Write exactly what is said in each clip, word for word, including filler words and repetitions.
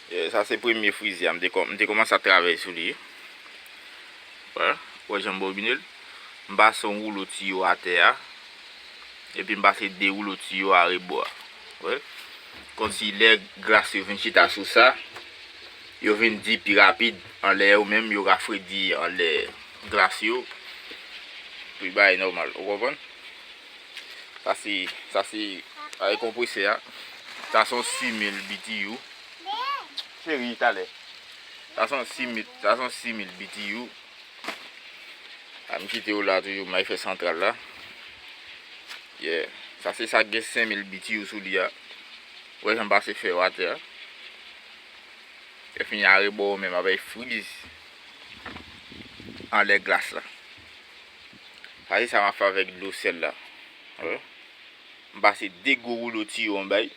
Eh, sa se premye frize a, m te kò-, m te kòmanse ap travay sou li. Wè, wè jan m bobine l. M pase yon woulo tiyo atè a. Epi m pase de woulo tiyo arebò a. Wè. Kòmsi lè glas yo vin chita sou sa, yo vin di pi rapid anlè yo menm, yo rafredi anlè glas yo. Pou bagay nòmal, ou konprann? Sa se, sa se, ay, konpresè a. Sa se yon sis mil B T U. Cheri, talè. Sa se yon sis mil, sa se yon sis mil B T U. A, m kite yo la toujou, m al fè santral la. Yeah. Sa se sa k gen senk mil B T U sou li a. Wè jan m pase fè yo atè a. Lè fini arebò yo menm avèk friz anlè glas la. Sa se sa m ap fè avèk dlo sèl la. Wè. M pase de gwo woulo tiyo anba l.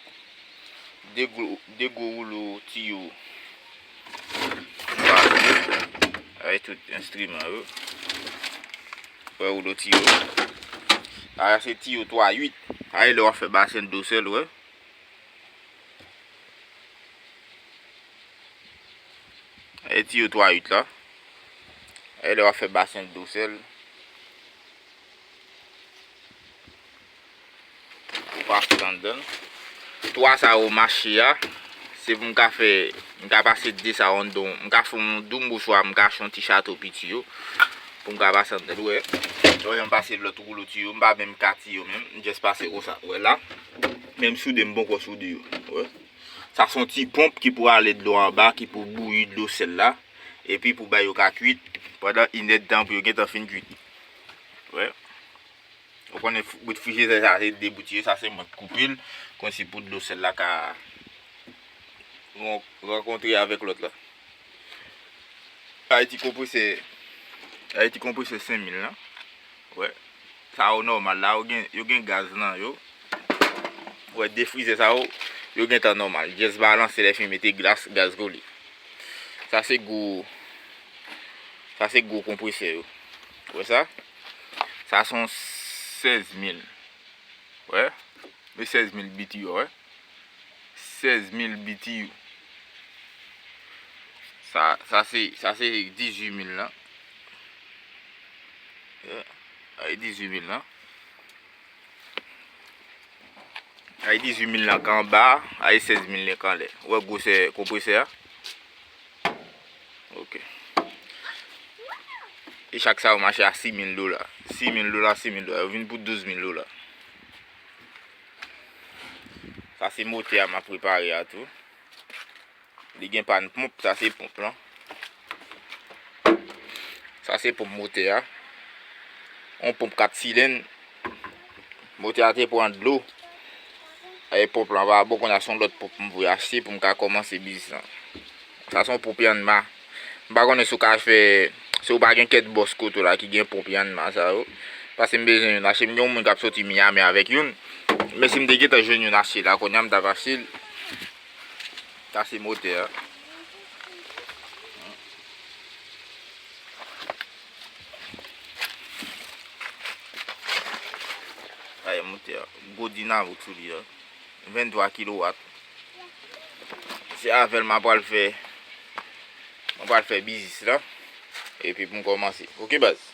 De gwo, de gwo woulo tiyo. M pase avèk tout enstriman yo. Wè woulo tiyo. Sa se tiyo twa uit. Sa se lè w ap fè basen dlo sèl, wè. E tiyo twa uit la. E lè w ap fè basen dlo sèl. Ou pase anndan l. Twa sa yo mache a. Se pou m ka fè, m ka pase de sa yo anndan. M ka fè yon doum oswa m ka achte yon ti chato piti yo. Pou m ka pase anndan l. Ou wè. Ou wè, m pase lòt woulo tiyo. M pa menm ka tiyo menm. M just pase konsa. Ou wè la. Menm soude m poko soude yo. Ou wè. Sa se yon ti ponp ki pou ale dlo anba, ki pou bouyi dlo sèl la, epi pou bay yo ka kwit pandan inèdtan pou yo gentan fin kwit. Wè. Ou konnen f-, bout frijidè sa, se de bout ye, sa se mwen k koupe l, konsi pou dlo sèl la ka ran-, rankontre avèk lòt la. Ayiti konpresè, Ayiti konpresè senk mil la. Wè. Sa yo nòmal la, yo gen, yo gen gaz nan yo. Wè, de frizè sa yo, yo gentan nòmal. Just balanse lè fin mete glas, gaz kole. Sa se gwo, sa se gwo konpresè yo. Wè sa? Sa se yon sèz mil. Wè. Men sèz mil B T U, wè. Sèz mil B T U. Sa, sa se, sa se dizuit mil lan. Yeah. Ay dizuit mil lan. Ay dizuit mil lan k anba, ay sèz mil lan k anlè. Ou wè gwosè konpresè a? Ok. E chak sa yo mache a sis mil dola. Sis mil dola, sis mil dola. Yo vin pou douz mil dola. Sa se motè a m ap repare a tou. Li gen pàn ponp, sa se ponp lan. Sa se ponp motè a. Yon ponp kat silenn. Motè a te pran dlo. E ponp lan pa bon, kounye a se yon lòt ponp m voye achte pou m ka kòmanse biznis lan. Sa se yon ponp Yanmar. M pa konnen si w ka fè, si w pa gen kèt bòs kote w la ki gen ponp Yanmar sa yo. Paske m bezwen youn achte. M gen yon moun k ap soti Miami avèk youn. Men si m te gentan jwenn youn achte la, kounye a m t ap achte l. Sa se motè a. Ay, motè a. Gwo dinamik sou li a. Venntwa kilowat. Se avè l m a pral fè, m a pral fè biznis la. Epi pou m kòmanse. Ok, baz.